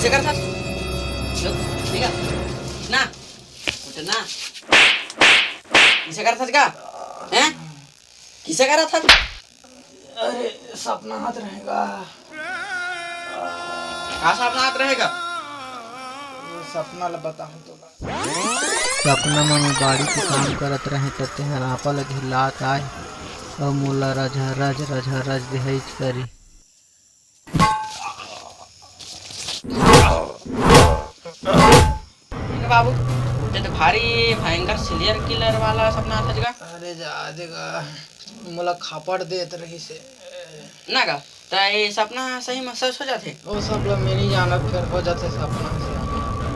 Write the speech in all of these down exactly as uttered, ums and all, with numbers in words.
किसे करत हस? उठ ना। उठ ना। किसे करत हस का? हैं? किसे करत हस? अरे, सपना आत रहे गा। का सपना आत रहे गा? सपना ला बताहूँ तो। सपना म मैं बाड़ी के काम करत रहें, त तेहर आपा ल घिल्लात आय, अउ मोला रझा रझ, रझा रझ देहइच करी। बाबू, ते तो भारी भयंकर सीरियल किलर वाला सपना आत हे गा। अरे, जा दे गा, मोला खापड़ देत रहिस हे। ना गा, त ये सपना सही में सच हो जाथे? ओ सब ल मैं नहीं जानत, फेर हो जाथे सपना से।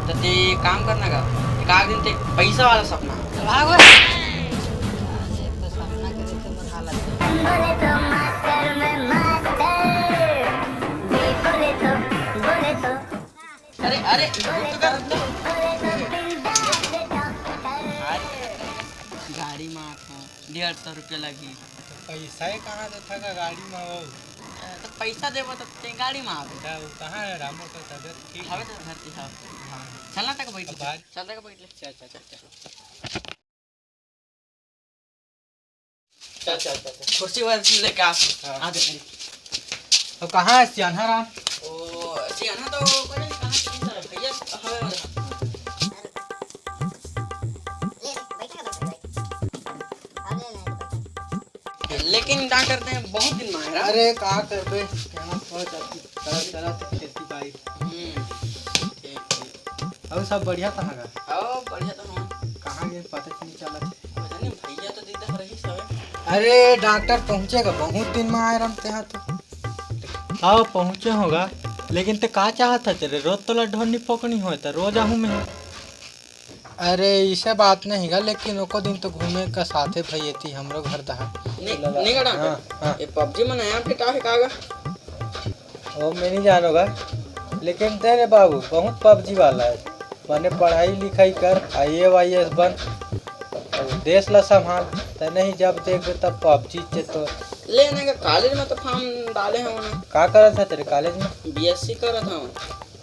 त ते काम करना गा, एक आध दिन ते पैसा वाला सपना। भाग बे। आज एक तो सपना के देखे मोर हालत। बोले तो मास्टर, मैं मास्टर। बोले तो, बोले तो। अरे, अरे, बोले तो, बोले तो बिंदास डॉक्टर। गाड़ी में आत हूँ, डेढ़ सौ रुपया लगी। पैसा ही कहाँ देथा गा गाड़ी में वो? अ, त पैसा देबो त ते गाड़ी में आबे। त वो कहाँ हे रामू के तबियत ठीक हे? हवे त घर ती हवे। हाँ। चलना तक बैठ ले। अब बाहर चल तक बैठ ले। चल, चल, चल, चल। चल, चल, चल, चल। कुर्सी वर्सी लेके आ। हाँ। आ दे। अब कहाँ हे सियाना राम? ओ, सियाना तो पता नहीं कहाँ चली जा रहा है। भैया, हवे वाला। लेकिन डॉक्टर ते बहुत दिन में आए रहा। अरे, का करबे? कहना तो जाती, चला, चला तो खेती बाड़ी। हम्म, ठीक, ठीक। अउ सब बढ़िया तहाँ गा? हाँ, बढ़िया तो हूँ। कहाँ गे, पता नहीं चलत। पता नहीं, भैया तो दीदा रही सवे। अरे, डॉक्टर पहुँचे गा, बहुत दिन में आए रहा तेहा तो। हाँ, पहुँचे होगा, लेकिन ते का चाहत हस रे? रोज तोला ढोनी पोकनी होय त रोज आहूँ मैं। अरे, इसे बात नहीं गा, लेकिन एको दिन तो घूमे का साथे भई एती हमरो घर दहा। नहीं, नहीं गा डॉक्टर। हाँ, हाँ। ये पबजी में नया update आहे का गा? ओ, मैं नहीं जानोगा, लेकिन तेरे बाबू बहुत पबजी वाला है। माने पढ़ाई लिखाई कर, आईएएस वाईएएस बन, अउ देश ला संभाल। त नहीं, जब देखबे तब पबजी चे तो। ले नहीं गा, कॉलेज में तो फॉर्म डाले हूँ ना। का करत है तेरे कॉलेज में? बीएससी करत हूँ।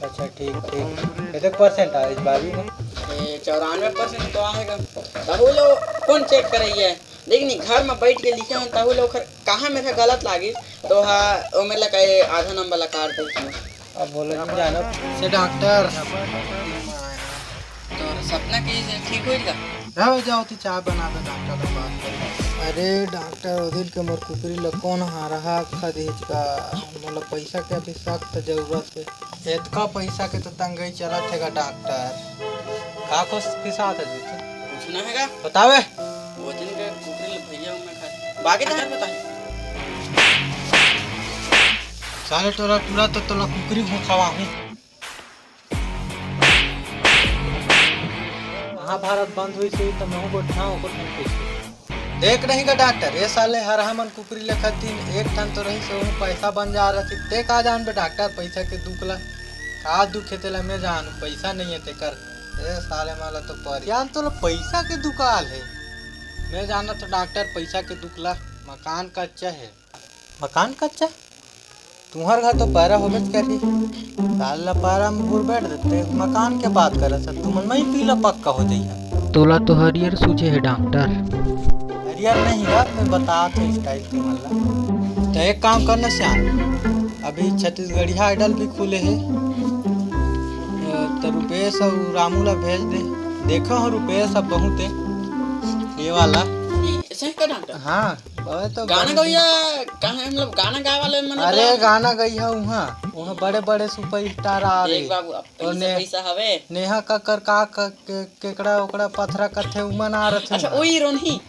अच्छा, ठीक, ठीक। कतेक परसेंट आइस बारहवीं में? ए, चौरानवे परसेंट तो आएगा। तहू लो कौन चेक करइया? देख नी, घर में बैठ के लिखे हूँ, तहू लो ओखर कहाँ मेरे गलत लागिस, तो हा, ओ मेरे ला कहे आधा नंबर ला काट दे। अब बोलो नहीं जानो। से डॉक्टर। तो सपना की ठीक होई गा? रहो, जाओ, ती चाय बना दे, डॉक्टर से बात करो। अरे डॉक्टर, ओ दिन के मोर कुकरी ला कौन हारा खा दीच का? मोला पैसा के अभी सख्त जरूरत हे। एतका पैसा के तो तंगई चलत हे गा डॉक्टर। का कुछ पिसात हे जी तू? कुछ ना हे गा। बतावे। ओ दिन के कुकरी ला भैया मैं खा, बाकी तो बताई। साले टोला टूरा तो तोला कुकरी हूँ खवाहूँ। महाभारत बंद हुई से त महूँ गोठियाहूँ, ओकर संग पूछ। देख नहीं गा डॉक्टर, ए साले हरहा मन कुकरी लेखा तीन एक ठन तो रही से, ओहू पैसा बन जा रहा थी। ते का जानबे डॉक्टर, पैसा के दुख ला, का दुख हे तेला मैं जानू, पैसा नहीं हे तेकर। ए साले माला तो पर ज्ञान तोला पैसा के दुकाल हे। मैं जानत तो डॉक्टर पैसा के दुख ला, मकान कच्चा हे। मकान कच्चा? तुंहर घर तो पैरा होबेच करही। साल ला पैरा में घुर बैठ देते, मकान के बात करत हस, तुमन मई पीला पक्का हो जइहा। तोला तो हरियर सूझे हे डॉक्टर। हरियर नहीं गा, मैं बतात हूँ स्टाइल तुमन ला। तो एक काम करना सियान, अभी छत्तीसगढ़िया आइडल भी खुले हे, तो रुपेश अउ रामू ला भेज दे। देखो हो रुपेश अब बहुत हे, ये वाला। ये सही का डॉक्टर? हाँ। अरे तो गाना बंद गवैया कहाँ है, मतलब गाना गाए वाले मन अरे गाना गई है उहाँ, उहाँ बड़े बड़े सुपरस्टार आ रहे। देख बाबू, अब पैसा, ओने पैसा हवे। नेहा कक्कर का क-, के-, केकड़ा ओकड़ा पथरा कथे उमन आ रहे थे अच्छा, उहाँ। वही रोनही।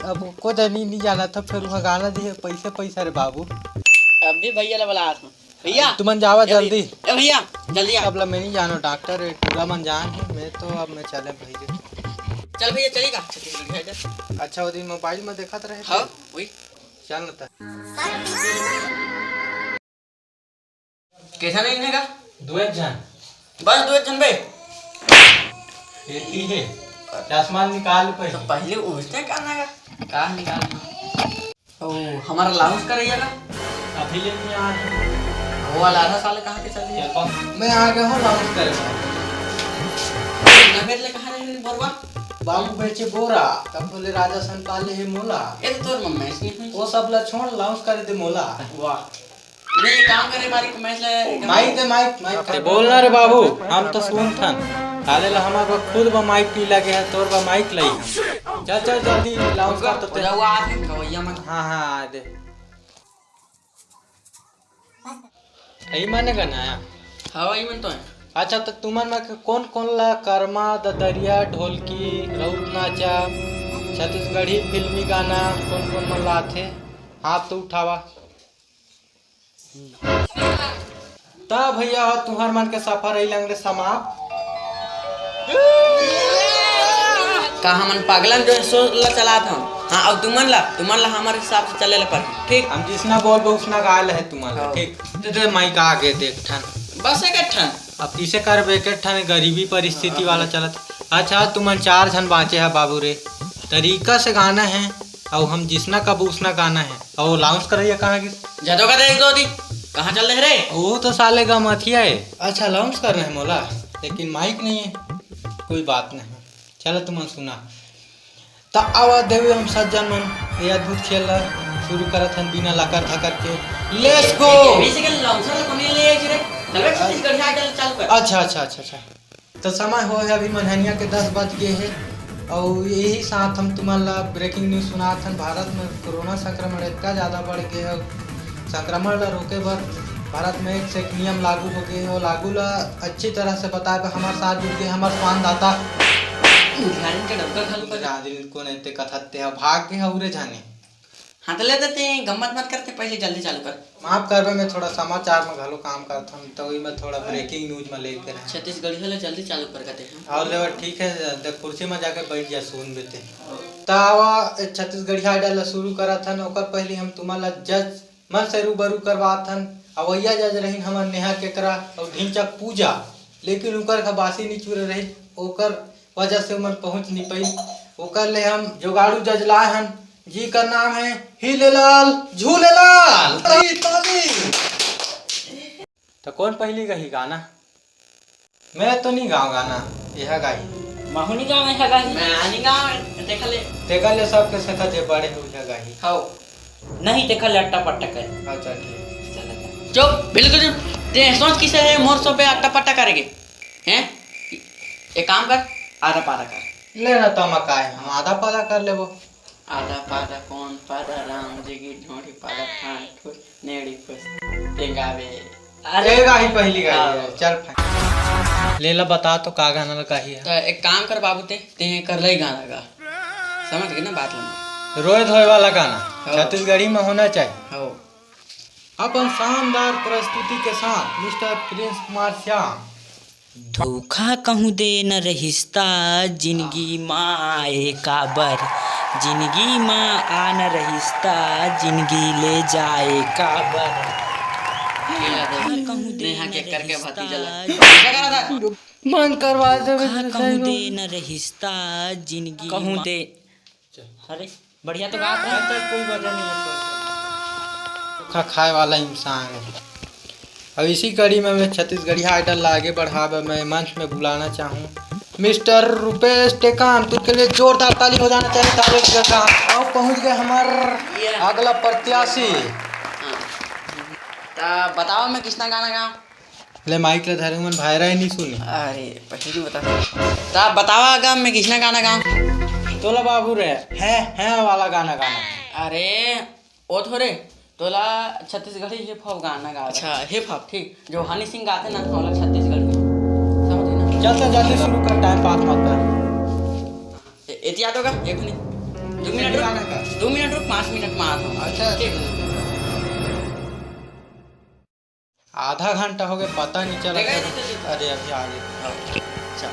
अब को जानी नहीं जाना था, फिर उहाँ गाना दिए पैसे पैसा रे बाबू। अभी भैया ला बुलात हूँ। भैया। तुमन जावा जल्दी। ए भैया, जल्दी आ। अब ला मैं नहीं जानो डॉक्टर, ए, पूरा मन जान है, मैं तो अब मैं चले भैया। चल भैया, चलेगा। छत्तीसगढ़ है इधर। अच्छा, वो दिन मोबाइल में देखत रहे थे। हाँ, वही। चल न त। कैसा नहीं लेगा? दो एक झन। बस दो एक झन बे। खेती है। चश्मा निकाल पहले। तो पहले उसने करना का? का निकालना? ओ, हमारा लाउंज करैया का? अभी ले नहीं आ रहे। वो वाला आधा साल कहाँ के चल दिया? मैं आ गया हूँ लाउंज करे। नगर ले कहाँ रहे बोरवा? बाबू बेचे बोरा, तब बोले राजा सन पाले हे मोला। ये तो तोर मम्मा इसने हुई। वो सब ला छोड़, लाउंज करे दे मोला। वाह। नहीं, काम करे मारी को मैच ले। माइक दे, माइक, माइक। ते बोल ना रे बाबू, हम तो सुनथन। काले ला हमार बा खुद बा माइक पी लगे है, तोर बा माइक लई हम। चल, चल, जल्दी लाउंज कर तो ते। जाओ, आ गए गवैया मन। हाँ, हाँ, आ दे। यही माने गाना है? हाँ, वही मन तो है। अच्छा, तो तुमन में के कौन कौन ला करमा, ददरिया, ढोलकी, राउत नाचा, छत्तीसगढ़ी फिल्मी गाना कौन कौन मन ला आथे? हाथ तो उठावा। त भैया, तुहर मन के सफर रही लंगड़े समाप्त। का हमन पागलन जो है सो ला चलात हन? हाँ, अउ तुमन ला, तुमन ला हमर हिसाब से चले ला पड़ही, ठीक? हम जिसना बोलबो उसना गाय ला है तुमन ला, हाँ। ठीक? दे, दे, माइक आगे देख ठन। बस एक ठन। अब किसे करबे, एक ठन गरीबी परिस्थिति हाँ। वाला चलत। अच्छा, तुमन चार झन बाँचे हा बाबू रे, तरीका से गाना है, अउ हम जिसना कबो उसना गाना है। अउ लाउंज करइया कहाँ गिस? जदो का देख दो दी, कहाँ चल रहे रे? वो तो साले गमथिया है। अच्छा, लाउंज करना है मोला, लेकिन माइक नहीं है। कोई बात नहीं, चलो तुमन सुना। त आवा देवे हम सज्जन मन, ये अद्भुत खेल ला शुरू करत हन बिना लकर धकर के। Let's go! इसी के लाउंसर ला कोनी ले आए रे? चल बे, छत्तीसगढ़िया आइडल चालू कर। अच्छा, अच्छा, अच्छा, अच्छा। त समय हो है अभी मनहनिया के दस बज गए है, और यही साथ हम तुमन ला ब्रेकिंग न्यूज सुनात हन। भारत में कोरोना संक्रमण इतना ज़्यादा बढ़ गए है, संक्रमण ला रोके बर भारत में एक से एक नियम लागू हो गए है, और लागू ला अच्छी तरह से बताए बर हमारे साथ जुड़ गए हमारे संवाददाता। मुधियारिन के डबका घलो कर। मुधियारिन कोन एते कथत ते ह भाग गे ह उरे जाने। हाँ, तो ले देते हैं, गम्मत मत करते, पहले जल्दी चालू कर। माफ करबे, मैं थोड़ा समाचार में घलो काम करत हूँ, तो वही में थोड़ा ब्रेकिंग न्यूज में लेके रहे। छत्तीसगढ़ी वाला जल्दी चालू कर देते हैं। और लेवर ठीक है, देख कुर्सी में जाके बैठ जा, सुन बेते। त आवा, ए, छत्तीसगढ़ी आइडल ला शुरू करत हन, ओकर पहले हम तुम्हारा जज मन से रूबरू करवात हन। अवैया जज रहिन हमर नेहा केकरा और ढिंचक पूजा, लेकिन उकर खबासी नी चुरे रही, ओकर वजह से ओमन पहुंच नी पाई। ओकर ले हम जोगाड़ू जज लाए हन, जी का नाम है हीलेलाल झूलेलाल। ताली, ताली। तो कौन पहली गही गाना? मैं तो नहीं गाँव गाना, यह गाही। महू नहीं गाँव, यह गाही। मैं नहीं गाँव, देखा ले। देखा ले सबके सेता जे बड़े हो यह गाही। हाओ। नहीं देखा ले अट्टा पट्टा करे। अच्छा, ठीक। चल, चल। चुप, बिल्कुल चुप। ते सोच किसे है मोर सो पे अट्टा पट्टा करेगे? हैं? एक काम कर, आधा पादा कर। ले ना तमा काय, हम आधा पादा कर लेबो। आधा पादा कौन पादा, राम जी की ढोंढी पादा, ठान ठुस, नेड़ी फुस, तेंगावे। अरे ए गाही पहली गाही हाँ। है, चल फाइन। लेला बता तो का गाना ला गाही है? तो एक काम कर बाबू ते, ते कर ले गाना गा। समझ गए ना बात ला? रोए धोए वाला गाना, हाँ। छत्तीसगढ़ी में होना चाहिए। हाँ। अपन शानदार प्रस्तुति के साथ मिस्टर प्रिंस कुमार श्याम। धोखा कहूँ दे न रहिस्ता, जिनगी मा आए काबर, जिनगी मा आ न रहिस्ता, जिनगी ले जाए काबर। धोखा कहूँ दे नेहा न के करके रहिस्ता, भतीजा ला। मन करवा दे धोखा कहूँ दे न रहिस्ता, जिनगी कहूँ मा दे। अरे, बढ़िया तो बात है। अंदर कोई वजह नहीं है, कोई। धोखा खाए वाला इंसान है। अब इसी कड़ी में मैं छत्तीसगढ़िया आइडल ला आगे बढ़ावे मैं मंच में बुलाना चाहूँ मिस्टर रुपेश टेकाम। तुमके लिए जोरदार ताली हो जाना चाहिए, ताली का। अब पहुँच गए हमार ये। अगला प्रत्याशी। हाँ। तो बताओ मैं किसना गाना गाऊँ? ले माइक ले धरे मन भाई रहे नहीं सुने। अरे, पहले बता। तो आप बतावा गा, मैं किसना गाना गाऊँ? तोला बाबू रे, है, है वाला गाना गाना। अरे, ओ थोरे, तोला छत्तीसगढ़ी हिप हॉप गाना गा। अच्छा, हिप हॉप। ठीक, जो हनी सिंह गाते ना, हम लोग छत्तीसगढ़ी। समझे ना? चल तो जल्दी शुरू कर, टाइम पास मत कर। ए-, एतिया तो का, एक मिनट। दो मिनट रुक। गाना का? दो मिनट रुक, पाँच मिनट में आता हूँ। अच्छा, ठीक। आधा घंटा हो गया, पता नहीं चला। देखा है, देखा है। अरे, अभी आ गए। हाँ, अच्छा।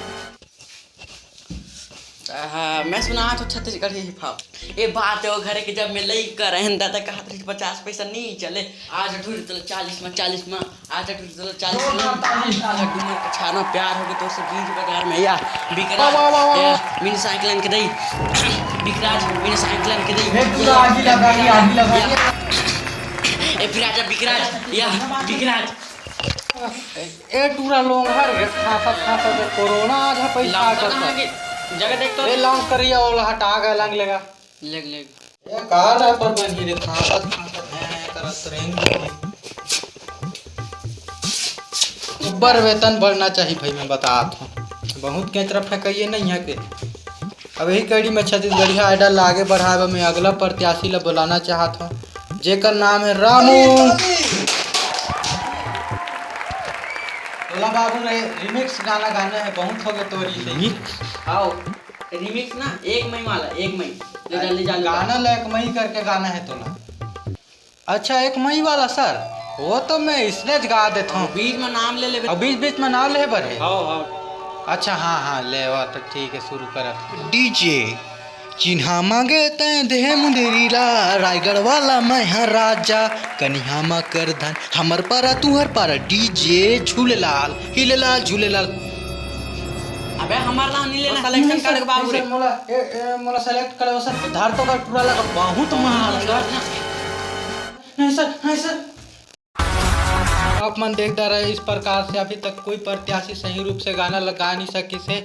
हाँ, मैं सुना तो छत्तीसगढ़ी हिप हॉप। ये बात है वो घरे के, जब मैं लइका रहन दादा कहत रही पचास पैसा नहीं चले, आज ढूंढ चलो चालीस में, चालीस में, आज ढूंढ चलो चालीस में, आज डूमर के छाना प्यार हो गए तो से बीच बाजार में या बिकराज, वाह, वाह, वाह, वाह। या मिनी साइकिल के दई, बिकराज, मिनी साइकिल के दई। हे पूरा आगी लगा, आगी लगा। या, ए, फिर आजा बिकराज, या, बिकराज। ए टूरा लोग हर गे, खांसत खांसत ए कोरोना आज ह पैसा लौंग करता। कहाँ के? जगह देख तो। ए लौंग करिया वाला हटा गे लंग लेगा। लेग, लेग। ए का रैपर बनी रे, खांसत खांसत हैं करत रेंग। ऊपर वेतन बढ़ना चाहिए भाई, मैं बतात हूँ। बहुत केचरा फेंकइए नहीं है के। अब यही कड़ी में छत्तीसगढ़िया आइडल ला आगे बढ़ाए बर मैं अगला प्रत्याशी ला बुलाना चाहत हूँ, जेकर नाम है रामू। तोला बाबू रे रिमिक्स गाना गाना है, बहुत हो गए तोरी से। रिमिक्स? आओ, रिमिक्स ना, एक मई वाला, एक मई। ले जल्दी चालू कर। गाना ला एक मई करके गाना है तोला। अच्छा, एक मई वाला सर, वो तो मैं इसने गा देता हूँ। बीच में नाम ले लेबे। अब बीच बीच में नाम ले बर है। हाँ, हाँ। अच्छा, हाँ हाँ, ले, वो तो ठीक है, शुरू कर। डीजे चिन्हा मांगे तैं देहे मुंदेरी ला, रायगढ़ वाला मैं हर राजा, कनिहा मा कर धन हमर पारा तुहर पारा। डीजे झूलेलाल हिलेलाल झूलेलाल। अबे हमार नाम नहीं लेना। सिलेक्शन कर बाबू रे। मोला, ए, ए, मोला सिलेक्ट करे, वो सब धर तो कर टूरा लगा, बहुत मार। नहीं सर, नहीं सर। आप मन देख डरे, इस प्रकार से अभी तक कोई प्रत्याशी सही रूप से गाना ला गा नहीं सकिस हे।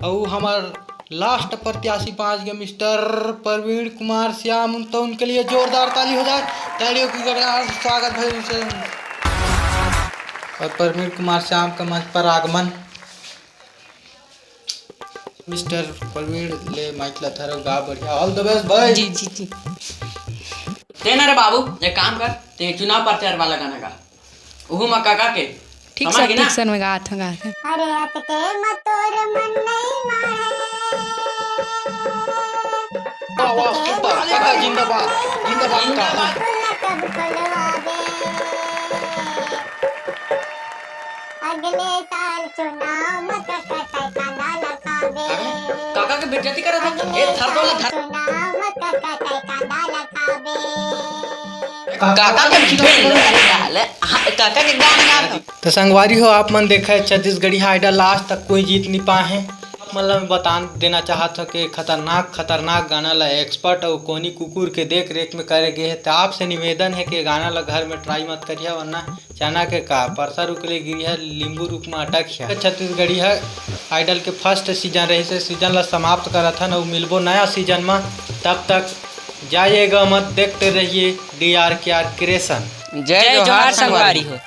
अउ हमार लास्ट प्रत्याशी पहुंच गए मिस्टर प्रवीण कुमार श्याम, तो उनके लिए जोरदार ताली हो जाए, तालियों की गड़गड़ाहट से स्वागत भाई उनसे। और प्रवीण कुमार श्याम का मंच पर आगमन। मिस्टर प्रवीण, ले माइक ला धरो, गा बढ़िया, ऑल द बेस्ट भाई। जी जी जी। तेना रे बाबू, एक काम कर, ते चुनाव प्रचार वाला गाना गा, उहू मा काका के। ठीक सर, ठीक सर, मैं गात हूँ, गात हूँ। अरे अतके म तोर मन नहीं माने। वाह, वाह, सुपर, काका जिंदाबाद, जिंदाबाद, काका। अगले साल चुनाव म काका तै कांदा लगाबे। काका के बेइज्जती करत हस। ए, धर तो ला, धर। चुनाव म काका तै कांदा लगाबे। काका के बेइज्जती करत हस। हाँ, काका के गाना गा। तो संगवारी हो, आप मन देखे छत्तीसगढ़िया आइडल, आज तक कोई जीत नहीं पाए हैं। आप मन ला मैं बता देना चाहत हूँ कि खतरनाक खतरनाक गाना ला एक्सपर्ट और कोनी कुकुर के देख रेख में करे गए हैं। तो आपसे निवेदन है कि गाना ला घर में ट्राई मत करिए, वरना चना के का परसा रुख ले गिरिहा, लींबू रुख म अटकिहा। छत्तीसगढ़िया आइडल के फर्स्ट सीजन रहिस हे, सीजन ला समाप्त करत हन अउ मिलबो नया सीजन म। तब तक जाइएगा मत, देखते रहिए डी आर के आर क्रिएशन। जय जय जोहार जोहार संगवारी संगवारी हो।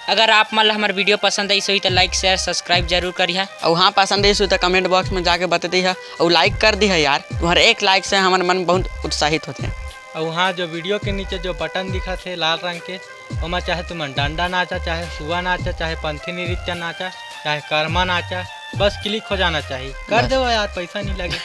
अगर आप मन ला हमर वीडियो पसंद आइस होही त लाइक, शेयर, सब्सक्राइब जरूर करिहा। अउ हाँ, पसंद आइस होही त कमेंट बॉक्स में जाके बता दिहा अउ लाइक कर दिहा यार। तुम्हारे एक लाइक से हमर मन बहुत उत्साहित होथे। अउ हाँ, जो वीडियो के नीचे जो बटन दिखत हे लाल रंग के, ओमा चाहे तुमन डंडा नाचा, चाहे सुआ नाचा, चाहे पंथी नृत्य नाचा, चाहे कर्मा नाचा, बस क्लिक हो जाना चाहिए। कर बस। देवो यार, पैसा नहीं लगे।